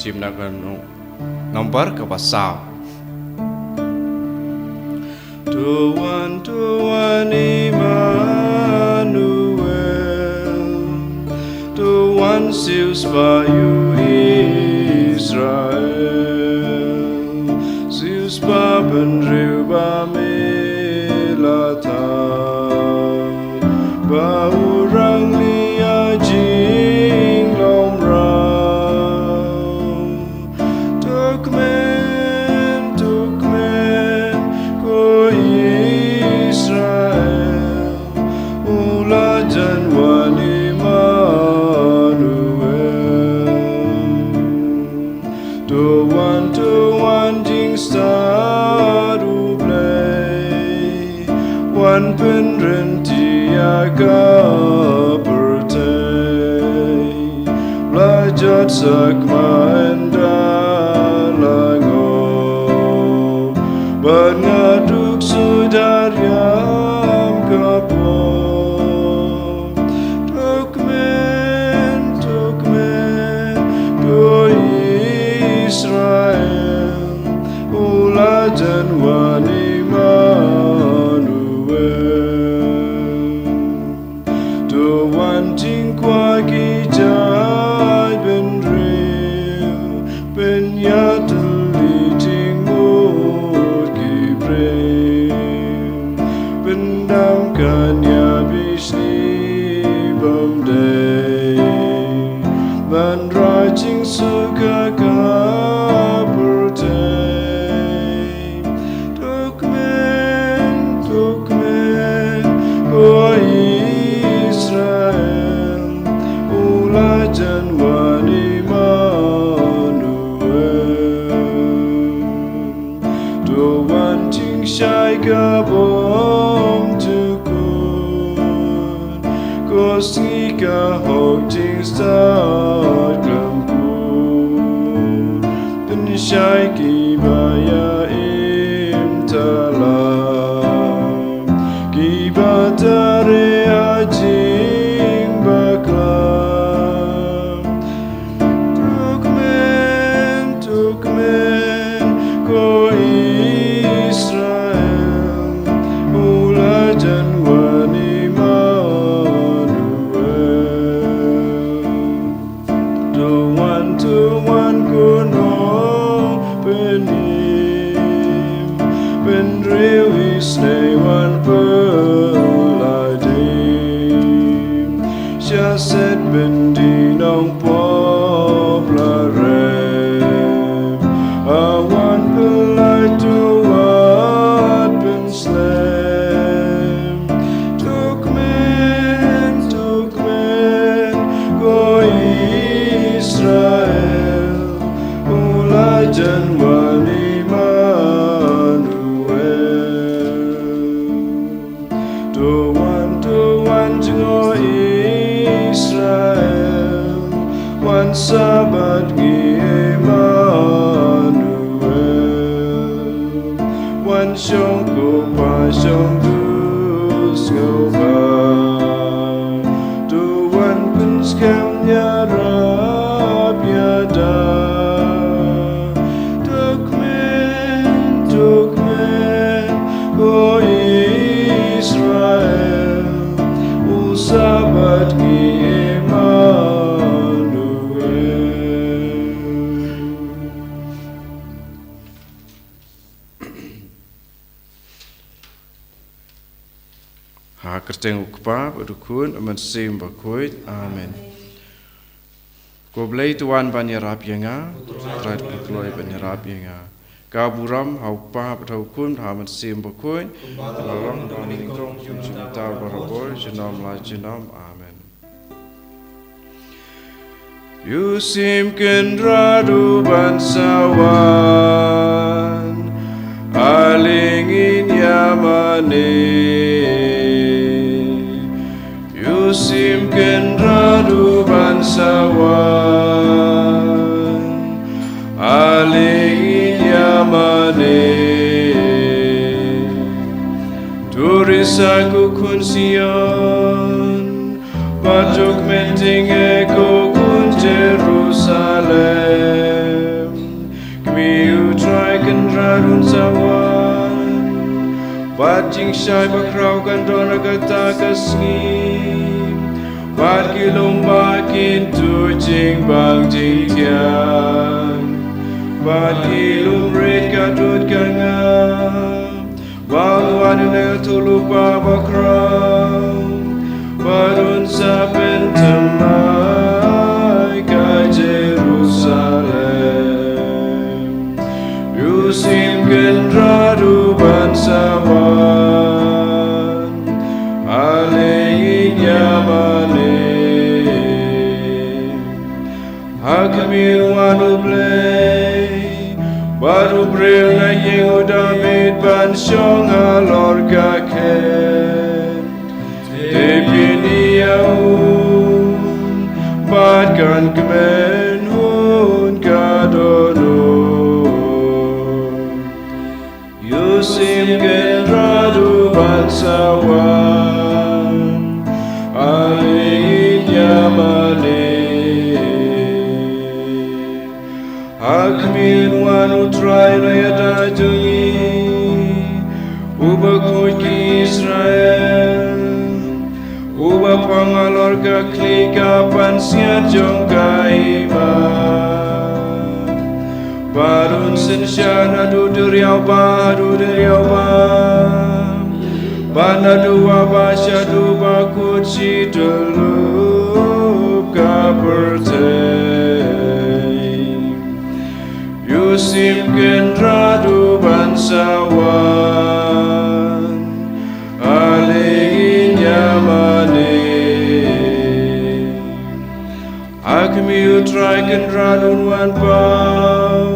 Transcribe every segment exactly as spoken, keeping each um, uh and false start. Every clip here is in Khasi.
Shim na ka nong-, nombar kaba saw. To wan, to wan Immanuel, to wan siew spah ïa u Israel, siew spah bynriew ba me la thang, ba u rangli ïa jinglong mraw. To kmen, to kmen, ko Israel, u la jan wan Immanuel. To wan, to wan jingstad U Blei, wan pynryntih ïa ka pyrthei. Ba la jot sakma ynda la ngop, bad nga duk shu da riam ka pop. To kmen, to kmen, to Israel, u la jan wan Immanuel. To wan jingkwah ki jaitbynriew, pynïatylli jingmut ki briew, pyndam ka nia bishni bymdei, ban rai jingsuk ha ka pyrthei. To kmen, to kmen, ko Israel, u la jan wan Immanuel. To wan jingshai ka bym jukut, ko sngi ka hok jingstad khlem kut. Pynshai kiba ïa im thala, kiba tare ha jingbakla. To kmen, to kmen, ko Israel, u la jan wan Immanuel. To wan, to wan ko nongpynim, pynriew isynei wan pyllait im. Sha set byndi nongpop la rem, ha wan pyllait to wat pynslem. To kmen, to kmen, ko Israel, u la jan wan Immanuel. To wan, to wan jngoh Israel, wan sah bad ngi Immanuel. Wan shong kumba shong u sngewbha, to wan pynskhem ïarap ïada. To kmen, to kmen, ko Israel, u sah bad ngi Immanuel. Ha kyrteng u Kpa bad u Khun, u Mynsiem Bakhuid. Amen. Ko Blei to wan ban ïarap ïa nga, to Trai to kloi ban ïarap ïa nga. Ka burom ha u Kpa bad ha u Khun, ha u Mynsiem Bakhuid, la long ba nyngkong, kum shyntur barabor, junom la junom. Amen. U Mynsiem Kynrad u ban sa wan, ale ngin ïa mane. U Mynsiem Kynrad u ban sa wan, ale ngin ïa mane. To risa ko khun Sion, bad to kmen tyngai ko khun Jerusalem. Shai bakhraw kan don ha kata ka sngi, bad ki lum ba kin tuh jingbang jingthiang, bad ki lum rit ka dud ka ngap, ba un wan u Nongïathuhlypa bakhraw, bad un sa pynthymmai ka Jerusalem. U Syiem Kynrad u ban sa wan, ale ngin ïa mane. Ha khmih, u wan U Blei, bad u briew na ïing u Dabid ban shong halor ka khet. Te phin ïa u, bad kan kmen hun ka dohnud. U Syiem Kynrad u ban sa wan, ale ngin ïa mane. Ha khmih, u wan U Trai Blei Kynrad jong ngi, uba khuid ki Israel, uba phong halor ka khlieh ka pansngiat jong ka hima. Bad un synshar naduh duriaw bah haduh duriaw bah, bad naduh wah bah shaduh bakut shi tyllup ka pyrthei. U Syiem Kynrad u ban sa wan, ale ngin ïa mane. Ha khmih, U Trai Kynrad un wan paw,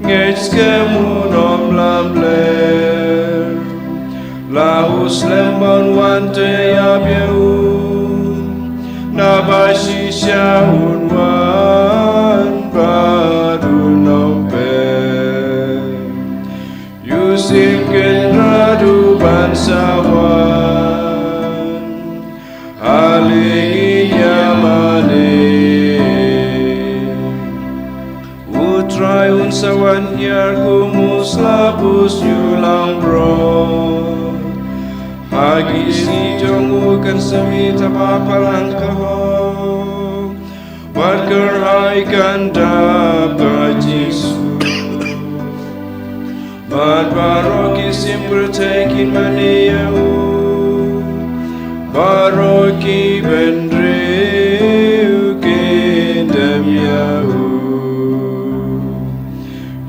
ngeit skhem un ym lamler. La u slem ba un wan te ïa ïap ïa u, naba shisha un wan bad un ym pep. U Syiem Kynrad u ban sa wan, ale ngin ïa mane. U Trai un sa wan hiar kum u slap u shñiuh langbrot. Ha ki sngi jong u kan sa mih thapar palat ka hok, bad kyrhai kan dap ka jingsuk. Bad baroh ki siem pyrthei kin mane ïa u, baroh ki bynriew kin dem ïa u.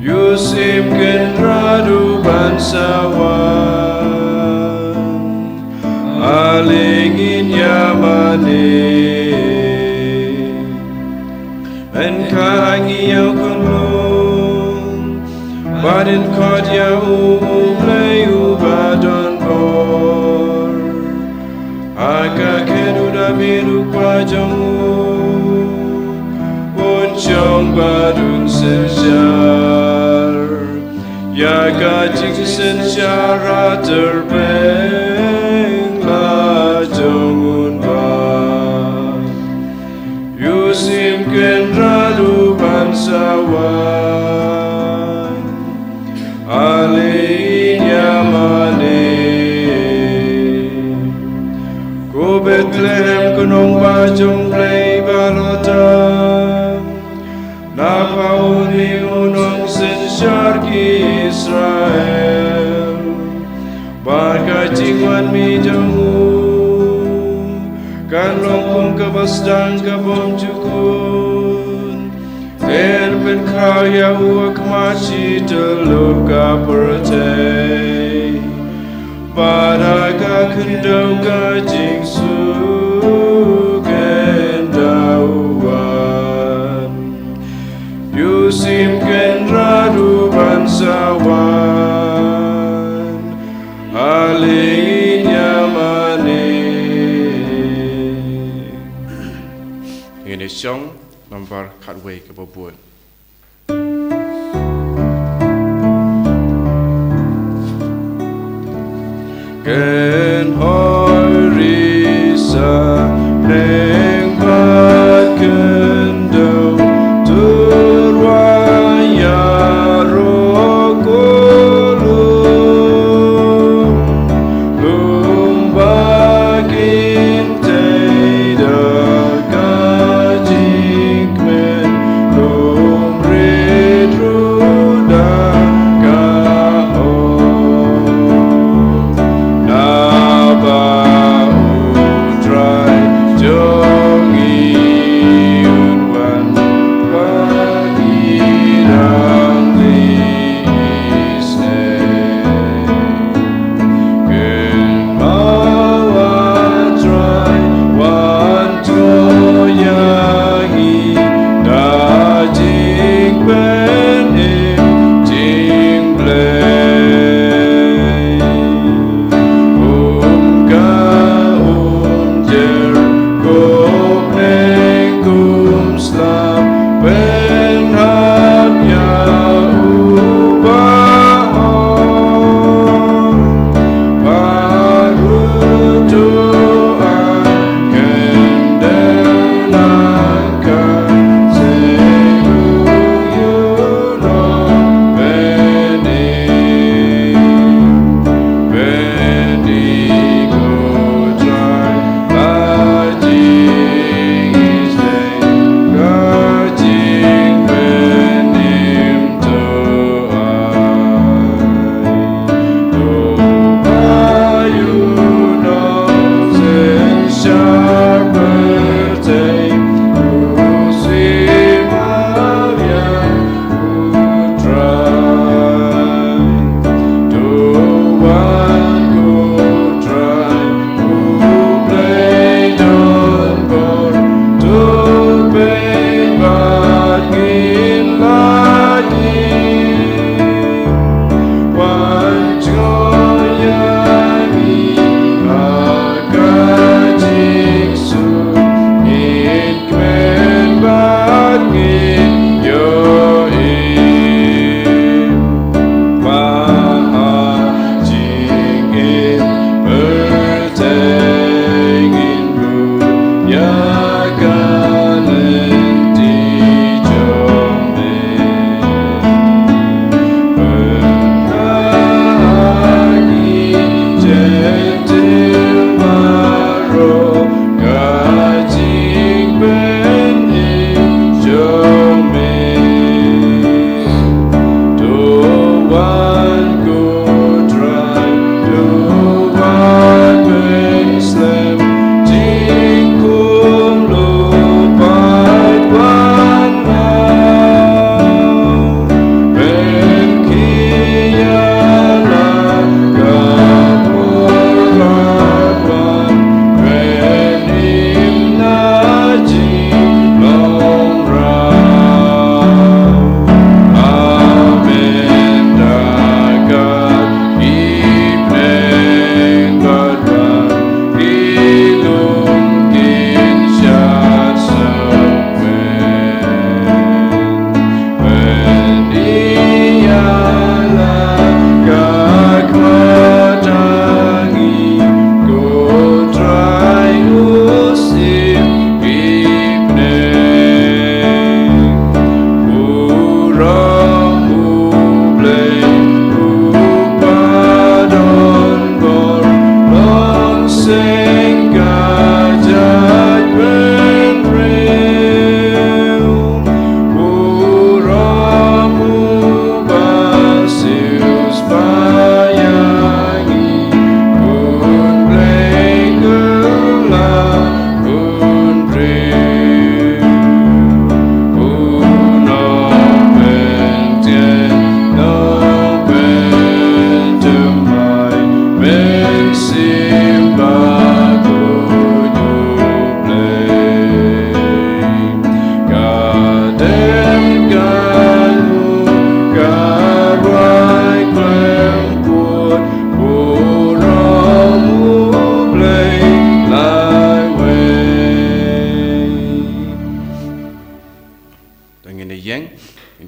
U Syiem Kynrad u ban sa wan, ale ngin ïa mane. Yn khang ïa u kynlong, bad yn khot ïa u, U Blei uba don bor. Ha ka khet u Dabid u kpa jong u, un shong bad un synshar. Ïa ka jingsynshar ha ter bad la jong un bah. U Syiem Kynrad u ban sa wan, ale ngin ïa mane. Ko Bethlehem, ka nongbah jong U Blei Baroh tam, na pha un mih u nongsynshar ki Israel. Bad ka jingwan mih jong u kan long kum kaba sdang ka bym jukut. Te yn pynkhraw ïa u ha khmat shi tyllup ka pyrthei. Bad ha ka khyndew ka jingsuk yn da u wan. U Syiem Kynrad u ban sa wan, ale ngin ïa mane. Ngin ïa shong nambar khatwei kaba bud. Kynhoi ri sa neng bad kyndew, tur wa ïaroh kulun.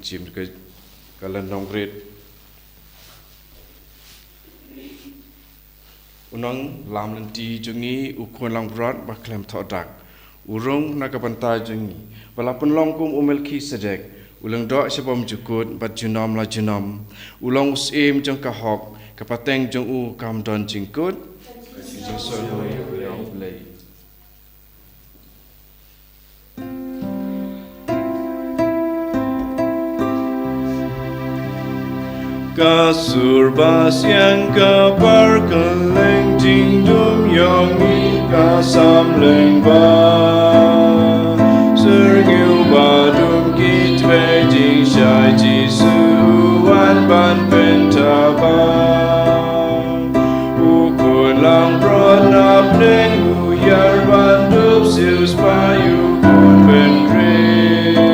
Jim ka, ka lynnong rit. U nonglam lynti jong ngi u khun langbrot ba khlem thoh dak, u rung na ka bynta jong ngi, ba la pynlong kum u Melkisedek, u lyngdoh sha bymjukut bad junom la junom. U long u syiem jong ka hok, ka pateng jong u kam don jingkut. Ka jingsngewsih ïa U Blei. Ka sur ba siang ka par kylleng jingdum ïong i ka samleng ba syrngiew ba dum ki tbei jingshai Jisu u wan ban pynthaba. U khun langbrot na pdeng u ïar ban dup siewspah ïa u khun bynriew.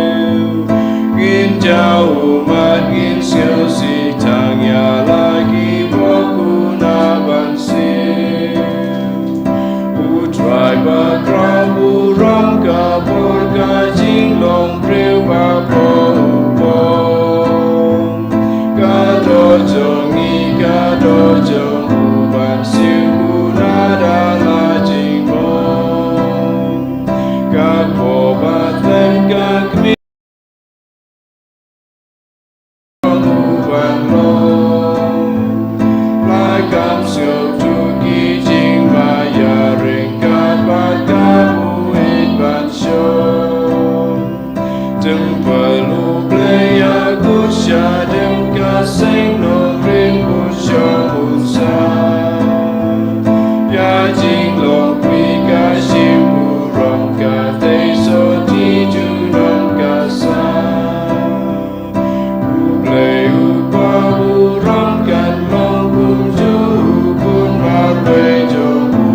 Ngin jaw ummat ngin sngewsih tang ïa la ki bok u na ban siew. U Trai bakhraw burom ka bor ka jinglong briew ba poh u pong. Ka doh jong ngi ka doh jong u ban siew u na da la jingmong. Ka kpoh ba thlem ka kmie u ban long. Lai kam sngewthuh ki jingma ïa ryngkat bad ka buit ban shong. Templ U Blei ïa kut sha dem ka seng nongrim bun shong bun sa. Ïa jinglong phi ka shim burom ka tei soti junom ka sa. U Blei u Kpa burom kan long kumjuh u khun marwei jong u.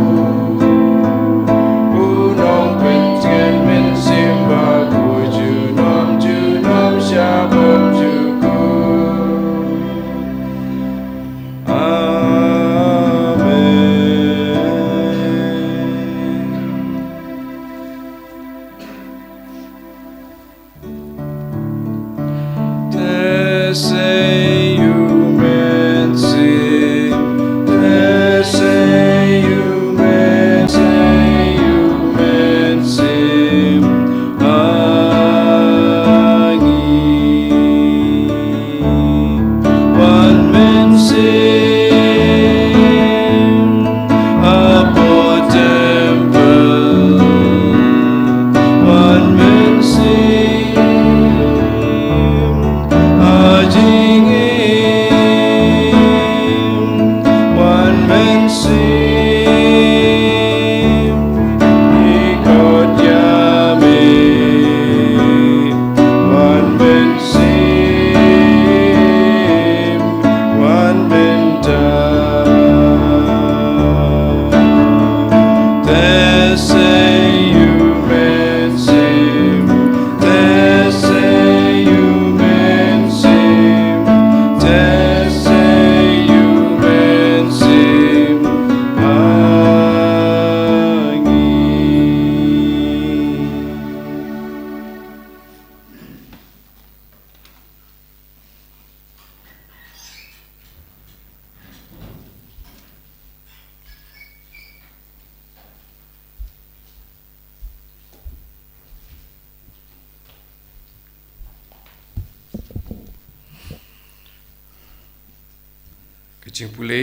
U Nongpyntngen Mynsiem Bakhuid junom junom sha bymjukut. Amen. Te sei u Mynsiem, te sei u Mynsiem, te sei u Mynsiem ha ngi. Wan Mynsiem hapoh templ. Wan Mynsiem ha jingim. Wan Mynsiem ikot ïa me. Wan Mynsiem wan mynta. Te sei u Mynsiem, te sei u Mynsiem, te sei u Mynsiem ha ngi. Ka jingpule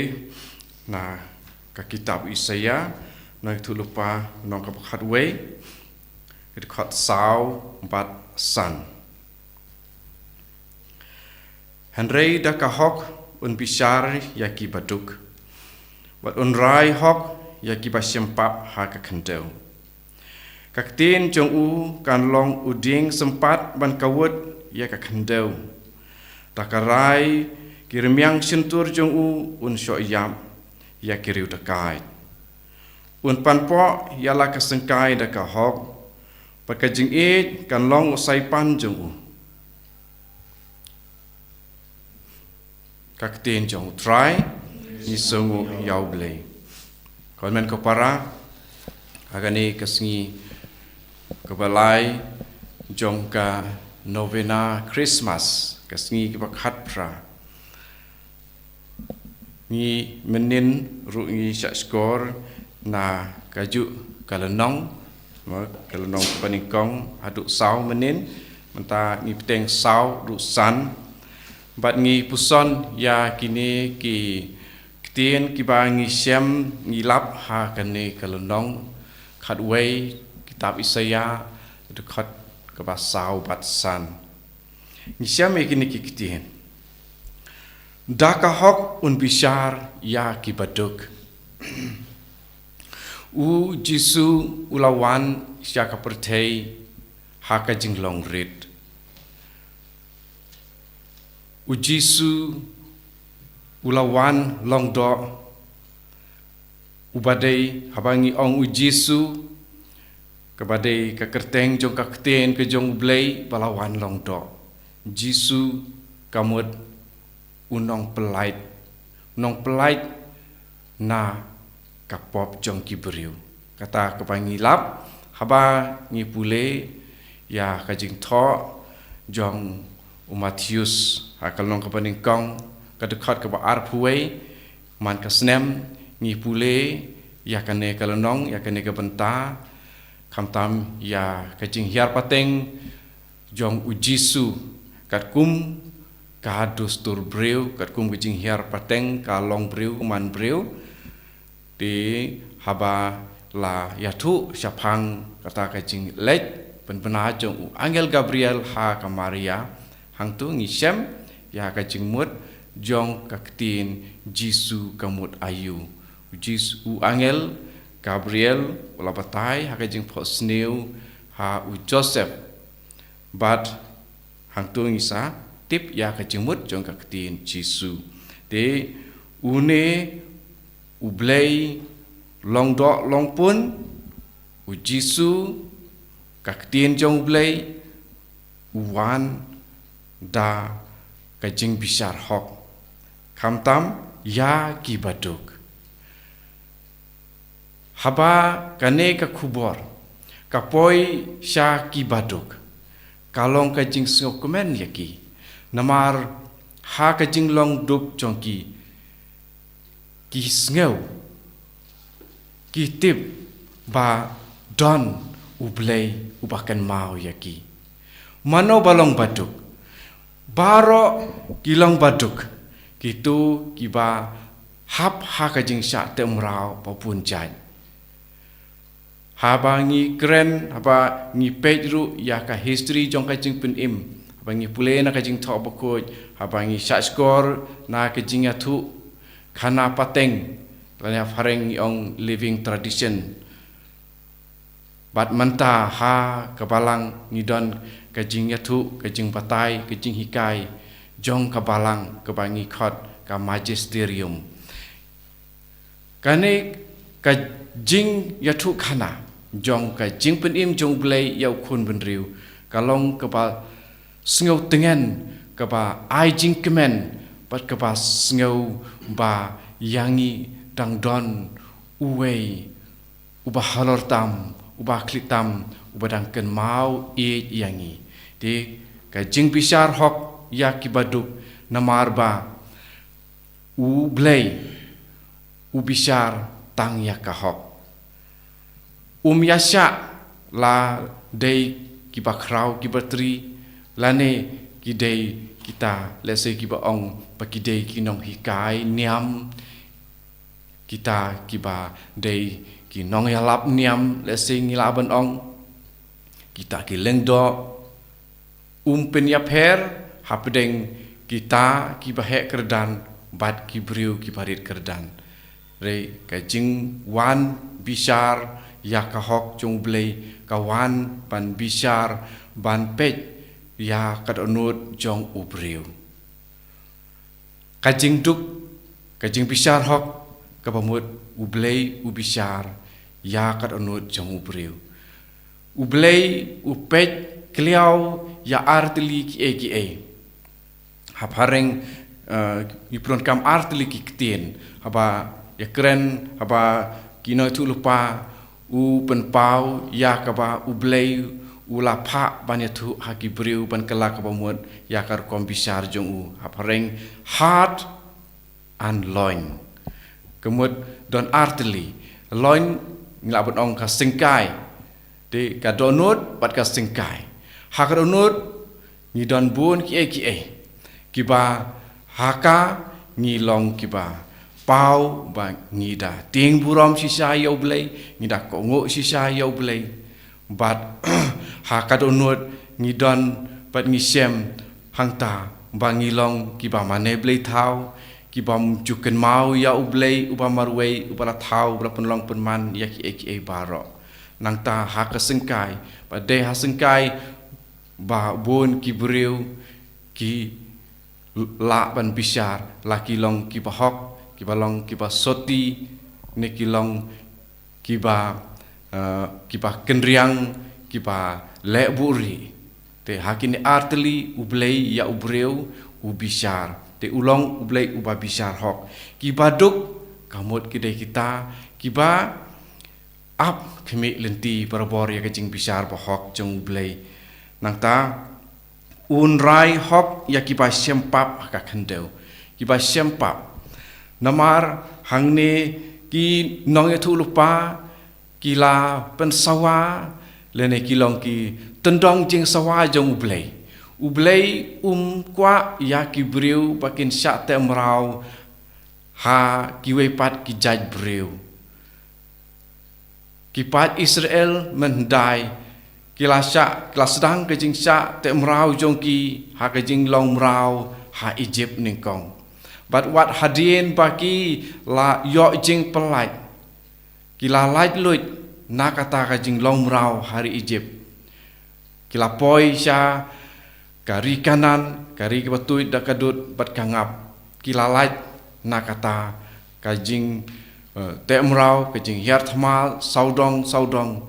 na ka kitab Isaïah, na ka lynnong lypa, lynnong kaba khatwei, ka dkhot saw bad san. Hynrei da ka hok un bishar ïa ki baduk, bad un rai hok ïa ki ba shim pap ha ka khyndew. Ka ktien jong u kan long u dieng sympat ban kawut ïa ka khyndew. Da ka rai ki rmiang shyntur jong u un shoh ïap ïa ki riew dakaid. Un panpoh ïa la ka syngkai da ka hok, bad ka jingïeit kan long u saipan jong u. Ka ktien jong U Trai. Ngi sngewnguh ïa U Blei. Ko hynmen ko para, ha kane ka sngi kaba lai jong ka Novena Christmas, ka sngi kaba khatphra. Ngi mynnin ruh ngi shahshkor na kajuh ka lynnong, mo, ka lynnong kaba nyngkong haduh saw mynnin, mynta ngi bteng saw haduh san, bad ngi puson ïa kine ki ktien kiba ngi shem ngi lap ha kane ka lynnong khatwei kitab Isaïah, dkhot kaba saw bad san. Ngi shem ïa kine ki ktien. Da ka hok un bishar ïa ki baduk. U Jisu u la wan sha ka pyrthei ha ka jinglong rit. U Jisu u la wan long doh. Uba dei, haba ngi ong u Jisu, kaba dei ka kyrteng jong ka ktien ka jong U Blei, ba la wan long doh. Jisu ka mut u nongpyllait, u nongpyllait na ka pop jong ki briew. Kata kaba ngi lap, haba ngi pule ïa ka jingthoh jong u Mathaios, ha ka lynnong kaba nyngkong, ka dkhot kaba arphew wei, man ka snem, ngi pule ïa kane ka lynnong, ïa kane ka bynta, khamtam ïa ka jinghiar pateng jong u Jisu, katkum ka dustur briew, katkum ka jinghiar pateng ka long briew, man briew. Te haba la ïathuh shaphang kata ka jingleit pynbna jong u angel Gabriel ha ka Maria, hangto ngi shem ïa ka jingmut jong ka ktien Jisu ka mut aïu. U Jisu, u angel Gabriel u la batai ha ka jingphohsniew ha u Joseph. Bad hangto ngi sa tip ïa ka jingmut jong ka ktien Jisu. Te une U Blei long doh long pun, u Jisu, ka ktien jong U Blei, u wan da ka jingbishar hok, khamtam ïa ki baduk. Haba kane ka khubor ka poi sha ki baduk, ka long ka jingsngewkmen ïa ki. Namar ha ka jinglong duk jong ki, ki sngew, ki tip ba don U Blei uba kynmaw ïa ki. Mano ba long baduk? Baroh ki long baduk, kito kiba hap ha ka jingshah teh mraw ba bun jait. Haba ngi kren, haba ngi peit ruh ïa ka history jong ka jingpynim, haba ngi pule na ka Jingthoh Bakhuid, haba ngi shahshkor na ka jingïathuh khana pateng, lane ha phareng ngi ong living tradition. Bad mynta ha ka balang ngi don ka jingïathuh, ka jingbatai, ka jinghikai jong ka balang kaba ngi khot ka magisterium. Kane ka jingïathuh khana jong ka jingpynim jong U Blei ïa u khun bynriew, ka long kaba sngewtngen, kaba ai jingkmen, bad kaba sngew ba ïa ngi dang don uwei uba halor tam, uba khlieh tam, uba dang kynmaw ïeit ïa ngi. Te ka jingbishar hok ïa ki baduk, namar ba U Blei u bishar tang ïa ka hok. Um ïa shah la dei kiba khraw kiba tri, lane ki dei kita, lehse kiba ong ba ki dei ki nonghikai niam, kita kiba dei ki nongïalap niam, lehse ngi lah ban ong, kita ki lyngdoh. Um pynïapher hapdeng kita kiba heh kyrdan bad ki briew kiba rit kyrdan. Hynrei ka jingwan bishar ïa ka hok jong U Blei ka wan ban bishar, ban peit ïa ka dohnud jong u briew. Ka jingduk, ka jingbishar hok, kaba mut U Blei u bishar ïa ka dohnud jong u briew. U Blei u peit kliaw ïa artylli kiei kiei. Ha phareng, eh, ngi pyndonkam artylli ki ktien, haba ïakren, haba ki nongïathuhlypa, u pynpaw ïa kaba U Blei u la phah ban ïathuh ha ki briew ban kylla ka bamut ïa ka rukom bishar jong u. Ha phareng heart and loin. Ka mut don artylli. Loin ngi lah ban ong ka syngkai. Te ka dohnud bad ka syngkai. Ha ka dohnud ngi don bun kiei kiei kiba ha ka ngi long kiba paw ba ngi da tieng burom shisha ïa U Blei, ngi da kohnguh shisha ïa U Blei. Bad ha ka dohnud ngi don bad ngi shem hangta ba ngi long kiba mane blei thaw, kibym ju kynmaw ïa U Blei uba marwei, uba la thaw, uba la pynlong pynman ïa kiei kiei baroh. Nangta ha ka syngkai, ba dei ha syngkai ba bun ki briew ki lah ban bishar, la ki long kiba hok, kiba long kiba soti, ne ki long kiba, eh, kiba kynriang, kiba leh buhrieh. Te ha kine artylli U Blei ïa u briew u bishar. Te u long U Blei uba bishar hok. Kiba duk ka mut ki dei kita kiba ap khmih lynti barabor ïa ka jingbishar bahok jong U Blei. Nangta un rai hok ïa kiba shem pap ha ka khyndew. Kiba shem pap. Namar hangne ki nongïathuhlypa ki la pynsawa lane ki long ki tyndong jingsawa jong U Blei. U Blei um kwah ïa ki briew ba kin shah teh mraw ha kiwei pat ki jait briew. Ki paid Israel mynhyndai ki la shah, ki la sdang ka jingshah teh mraw jong ki ha ka jinglong mraw ha Egypt nyngkong. Bad wat hadien ba ki la ïoh jingpyllait, ki la lait luid na kata ka jinglong mraw ha ri Egypt. Ki la poi sha ka ri Kanaan, ka ri kaba tuid da ka dud bad ka ngap. Ki la lait na kata ka jing, eh, teh mraw, ka jinghiar thma sawdong sawdong.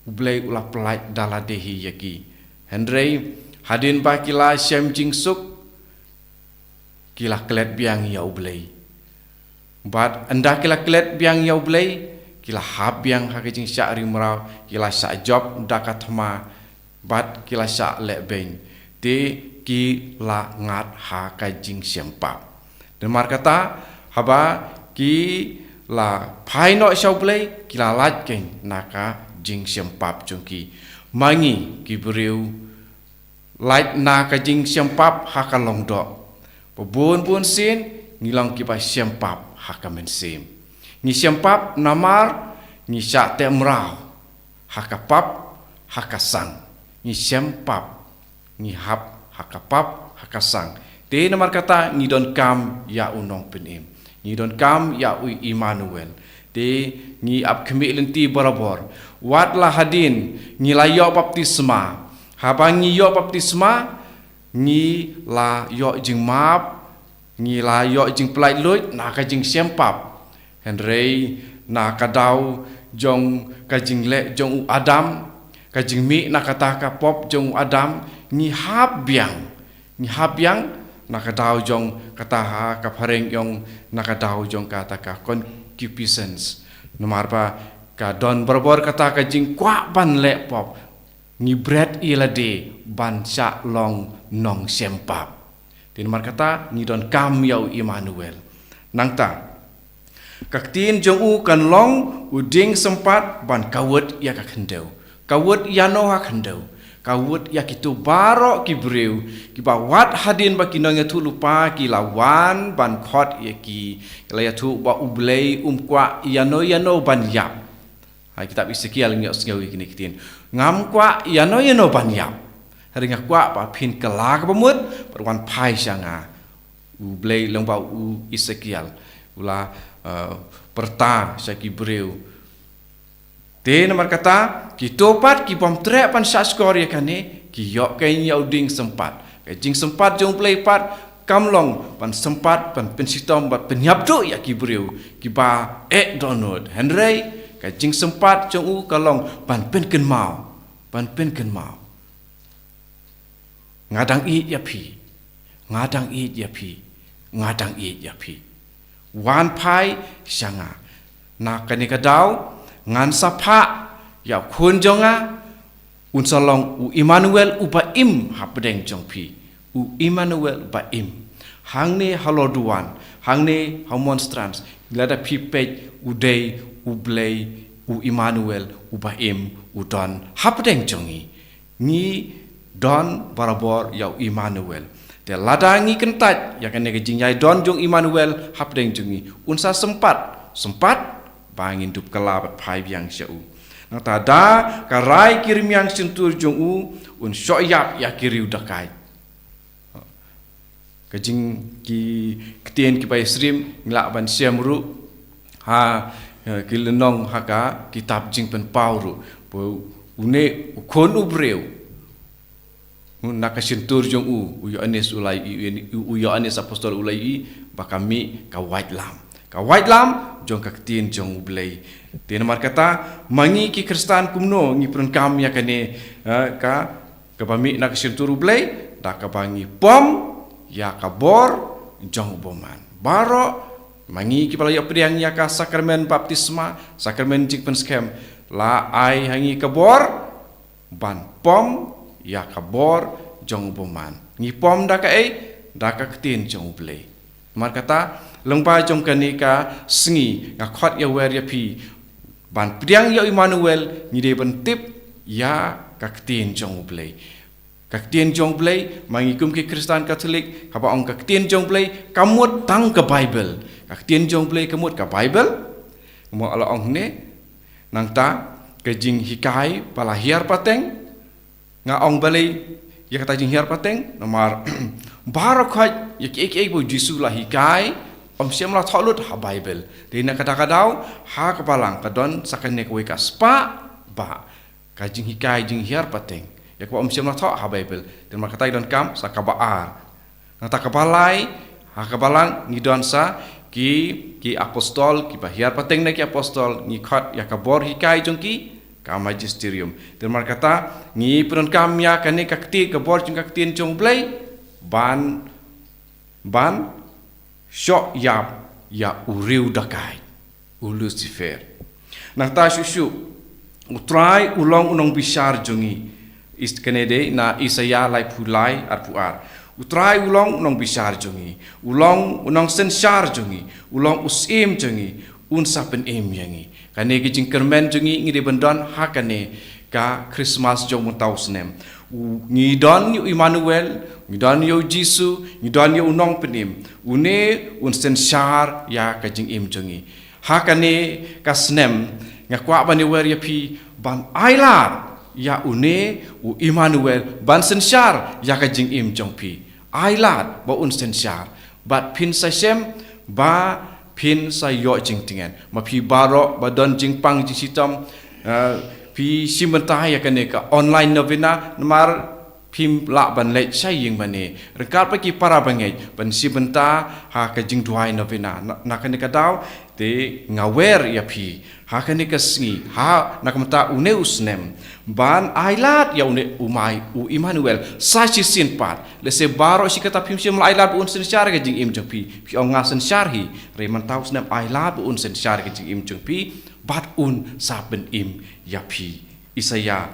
U Blei u la pyllait da lade hi ïa ki. Hynrei hadien ba ki la shem jingsuk, ki la klet biang ïa U Blei. Bad ynda ki la klet biang ïa U Blei, ki la hap biang ha ka jingshah ri mraw, ki la shah jop da ka thma, bad ki la shah lehbeiñ. Te ki la ngat ha ka jingshem pap. Namar kata, haba ki la phai noh sha U Blei, ki la lait keiñ na ka jingshem pap jong ki. Ma ngi ki briew lait na ka jingshem pap ha ka lyngdoh. Ba bun bun sien ngi long kiba shem pap ha ka mynsiem. Ngi shem pap namar ngi shah teh mraw ha ka pap, ha ka sang. Ngi shem pap, ngi hap ha ka pap, ha ka sang. Te namar kata ngi donkam ïa u Nongpynim. Ngi donkam ïa u Immanuel. Te ngi ap khmih lynti barabor. Wat la hadien ngi la ïoh baptisma. Haba ngi ïoh baptisma, ngi la ïoh jingmap, ngi la ïoh jingpyllait luid na ka jingshem pap. Hynrei na ka daw jong ka jingleh jong u Adam, ka jingmih na kata ka pop jong u Adam, ngi hap biang. Ngi hap biang na ka daw jong kata ha ka phareng ïong na ka daw jong kata ka concupiscence. Namar ba ka don barabor kata ka jingkwah ban leh pop. Ngi bret ïa lade ban shah long nongshem pap. Te namar kata ngi donkam ïa u Immanuel. Nangta ka ktien jong u kan long u dieng sympat ban kawut ïa ka khyndew. Kawut ïano ha khyndew? Kawut ïa kito baroh ki briew kiba wat hadien ba ki nongïathuhlypa ki la wan ban khot ïa ki, ki la ïathuh ba U Blei um kwah ïano ïano ban ïap. Ha kitab Esekiel ngi ïohsngew ïa kine ki ktien. Ngam kwah ïano ïano ban ïap. Hynrei nga kwah ba phin kylla ka bamut bad wan phai sha nga. U Blei lyngba u Esekiel u la, eh, pyrta sha ki briew. Te namar kata kito pat kibym treh ban shahshkor ïa kane ki ïoh keiñ ïa u dieng sympat. Ka jingsympat jong U Blei pat kam long ban sympat ban pynshitom ban pynïap duh ïa ki briew kiba eh dohnud. Hynrei ka jingsympat jong u ka long ban pynkynmaw, ban pynkynmaw. Nga dang ïeit ïa phi. Nga dang ïeit ïa phi. Nga dang ïeit ïa phi. Wan phai sha nga. Na kane ka daw ngan sa phah ïa u khun jong nga Un sa long u Immanuel uba im hapdeng jong phi. U Immanuel ba im. Hangne ha Lorduan, hangne ha Monstrans, lada phi peit, u dei U Blei, u Immanuel uba im, u don hapdeng jong ngi. Ngi don barabor ïa u Immanuel. Te lada ngi kyntait ïa kane ka jingïaidon jong u Immanuel hapdeng jong ngi, un sa sympat, sympat ba ngin dup kylla bad phai biang sha u. Nangta da ka rai ki rmiang shyntur jong u, un shoh ïap ïa ki riew dakaid. Ka jing ki ktien kiba ïasyriem ngi lah ban shem ruh ha, eh, ki lynnong ha ka kitab Jingpynpaw ruh. Ba une u Khun u briew, na ka shyntur jong u, u Ïoannis u la ïohi, u Ïoannis Apostol u la ïohi ba ka mih ka waitlam. Ka waitlam jong ka ktien jong U Blei. Te namar kata, ma ngi ki Khristan kumno ngi pyndonkam ïa kane, eh, ka, kaba mih na ka shyntur U Blei, da kaba ngi pom ïa ka bor jong u bymman. Baroh, ma ngi kiba la ïoh pdiang ïa ka sakramen baptisma, sakramen jingpynskhem, la ai ha ngi ka bor ban pom ïa ka bor jong u bymman. Ngi pom da kaei? Da ka ktien jong U Blei. Namar kata, lyngba jong kane ka sngi, nga khot ïawer ïa phi ban pdiang ïa u Immanuel, ngi dei ban tip ïa ka ktien jong U Blei. Ka ktien jong U Blei, ma ngi kum ki Khristan Katholik, haba ong ka ktien jong U Blei, ka mut tang ka Baibl. Ka ktien jong U Blei ka mut ka Baibl. Mo, la ong ne, nangta ka jinghikai ba la hiar pateng. Nga ong balei ïa kata jinghiar pateng, namar baroh khoit ïa kiei kiei ba u Jisu u la hikai, ym shym la thoh lut ha Baibl. Te na kata ka daw, ha ka Balang ka don sa kane kawei ka spah ba ka jinghikai jinghiar pateng, ïa kaba ym shym la thoh ha Baibl. Te namar kata ngi donkam sa kaba ar. Nangta kaba lai, ha ka Balang ngi don sa ki, ki apostol, kiba hiar pateng na ki apostol, ngi khot ïa ka bor hikai jong ki, ka magisterium. Te namar kata, ngi pyndonkam ïa kane ka ktien, ka bor jong ka ktien jong U Blei, ban, ban shoh ïap ïa u riew dakaid, u Lucifer. Nangta shuh shuh, U Trai u long u nongbishar jong ngi. Is kane dei na Isaïah laiphew lai arphew ar. U Trai u long u nongbishar jong ngi. U long u nongsynshar jong ngi. U long u syiem jong ngi. Un sa pynim ïa ngi. Kane ka jingkyrmen jong ngi ngi dei ban don ha kane ka Christmas jong mynta u snem. U, ngi don ïa u Immanuel, ngi don ïa u Jisu, ngi don ïa u Nongpynim. Une un synshar ïa ka jingim jong ngi. Ha kane ka snem, nga kwah ban ïawer ïa phi ban ailad ïa une u Immanuel ban synshar ïa ka jingim jong phi. Ailad ba un synshar. Bad phin sa shem ba phin sa ïoh jingtngen. Ma phi baroh ba don jingpang jingshitom, eh, phi shim bynta ïa kane ka online novena, namar phim lah ban leit sha ïing mane. Ryngkat bad ki para bangeit ban shim bynta ha ka jingduwai novena. Na, na kane ka daw, te nga wer ïa phi ha kane ka sngi, ha, na ka mynta une u snem, ban ailad ïa une u Mai, u Immanuel, sa shisien pat. Lehse baroh shi katta phim shym la ailad ba un synshar ka jingim jong phi. Phi ong nga synshar hi, hynrei mynta u snem ailad ba un synshar ka jingim jong phi, bad un sa pynim ïa phi. Isaïah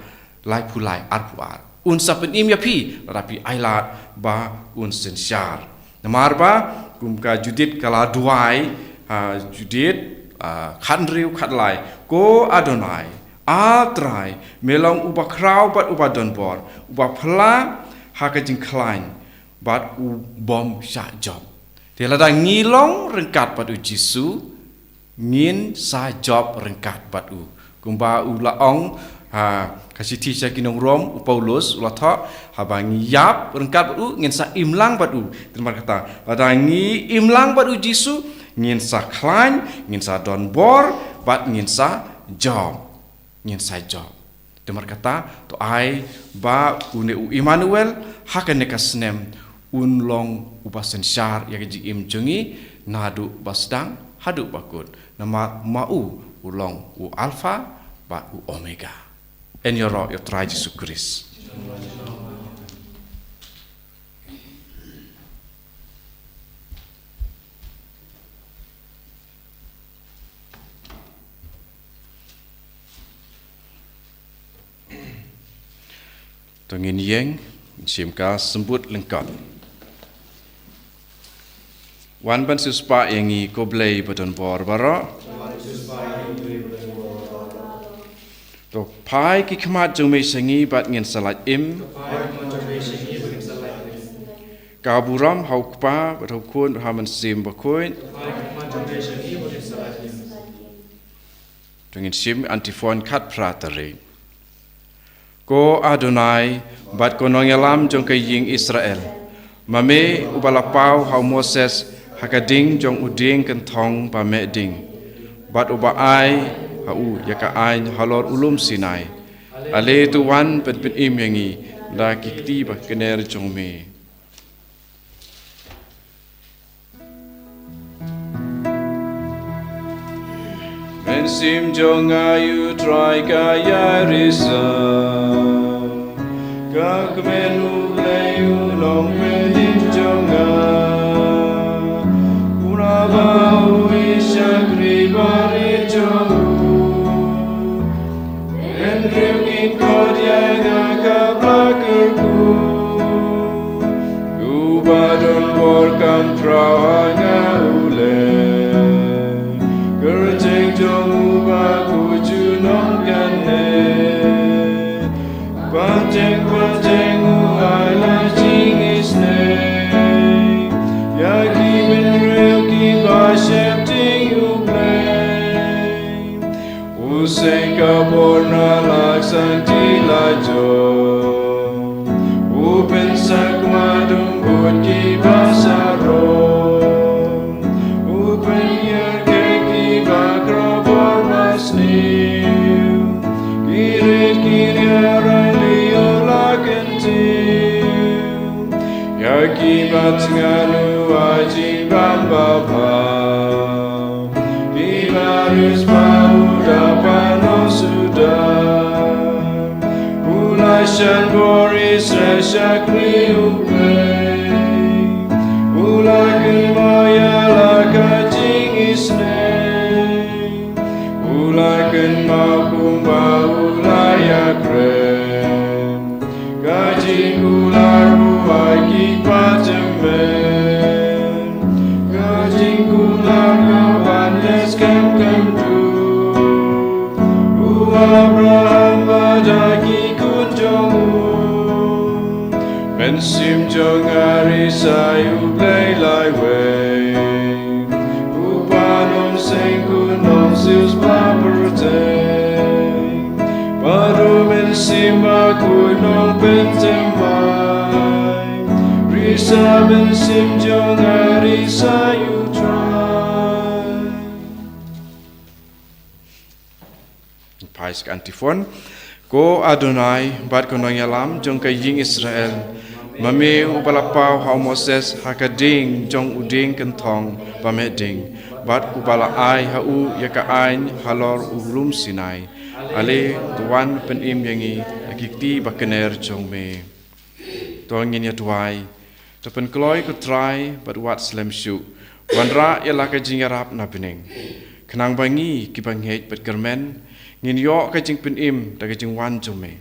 laiphew lai arphew ar. Un sa pynim ïa phi, lada phi ailad ba un synshar. Namar ba, kum ka Judith ka la duwai, ha, Judith, ah, khathynriew khatlai. Ko Adonai, A Trai, me long uba khraw bad uba donbor, uba phylla ha ka jingkhlaiñ, bad u bym shah jop. Te lada ngi long ryngkat bad u Jisu, ngin sa jop ryngkat bad u. Kumba u la ong, ha, ka shithi sha ki nong Rom, u Paulus, u la thoh, haba ngi ïap ryngkat bad u, ngin sa im lang bad u. Te namar kata, lada ngi im lang bad u Jisu, ngin sa khlaiñ, ngin sa donbor, bad ngin sa jop. Ngin sa jop. Te namar kata, to ai ba une u Immanuel, ha kane ka snem, un long uba synshar ïa ka jingim jong ngi, naduh ba sdang, haduh ba kut. Namar ma u, u long u Alpha, bad u Omega. Yn ïaroh ïa u Trai Jisu Khrist. To ngin ïeng, ngin shim ka symbud lyngkot. Wan ban siewspah ïa ngi ko Blei ba don bor baroh. To phai ki khmat jong me sha ngi bad ngin sa lait im. Ka burom ha u Kpa bad ha u Khun bad ha u Mynsiem Bakhuid. To ngin shim antiphon khatphra tarik. Ko Adonai, bad ko nongïalam jong ka ïing Israel, ma me uba la paw ha u Moses ha ka ding jong u dieng kynthong ba meh ding, bad uba ai ha u ïa ka aiñ halor u lum Sinai. Ale to wan ban pynim ïa ngi da ki kti ba kner jong me. Mynsiem jong nga, U Trai, ka ïarisa. Ka kmen U Blei u nongpynim jong nga. Kumba u ïa shakri barit jong u. Hynriew kin khot ïa nga ka bla kyrkhu. Uba don bor kam khraw ha nga u leh. Kyrteng jong u ba khuid junom kane. Pateng pateng u ai la jingisynei. Ïa ki bynriew kiba sheptieng U Blei. U seng ka bor na la ka sangti la jong. U pynsak ma dum bud kiba sarong. U pynïar ïa kiba khraw bor ba sniew. Ki rit ki riewrai lei u la kyntiew. Ïa kiba thngan u ai jingbam babha. Kiba riewspah u da pynnoh suda. U la shan bor Israel shakri U Blei. U la kynmaw ïa la ka jingisynei. U la kynmaw kumba u la ïakren. Ka jingkular u ai ki pateng. Ka jingkular ka ban ïa skhem khyndiat. U Abraham bad ïa ki khun jong u. Mynsiem jong nga risa ïa U Blei laiwei. U Kpa, Nongpynim, Khun, Nongsiewspah pyrthei. Bad U Mynsiem Bakhuid Nongpynthymmai. Risa mynsiem jong nga risa ïa U Trai. Phai sha ka antiphon. Ko Adonai, bad ko nongïalam jong ka ïing Israel, ma me uba la paw ha u Moses ha ka ding jong u dieng kynthong ba meh ding, bad uba la ai ha u ïa ka aiñ halor u lum Sinai. Ale to wan pynim ïa ngi da ki kti ba kner jong me. To ngin ïa duwai. To pynkloi ko Trai bad wat slem shuh. Wanrah ïa la ka jingïarap na bneng. Khnang ba ngi kiba ngeit bad kyrmen ngin ïoh ka jingpynim da ka jingwan jong me.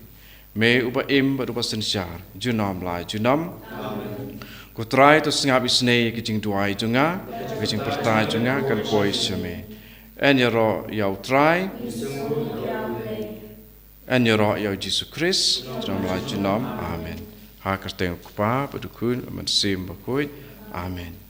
Me uba im bad uba synshar junom la junom. Amen. Ko Trai to sngap isynei ïa ka jingduwai jong nga, ka jingpyrta jong nga kan poi sha me. Yn ïaroh ïa u Trai. Yn ïaroh ïa u Jisu Khrist, junom la junom. Amen. Ha ka kyrteng u Kpa bad u Khun bad u Mynsiem Bakhuid. Amen.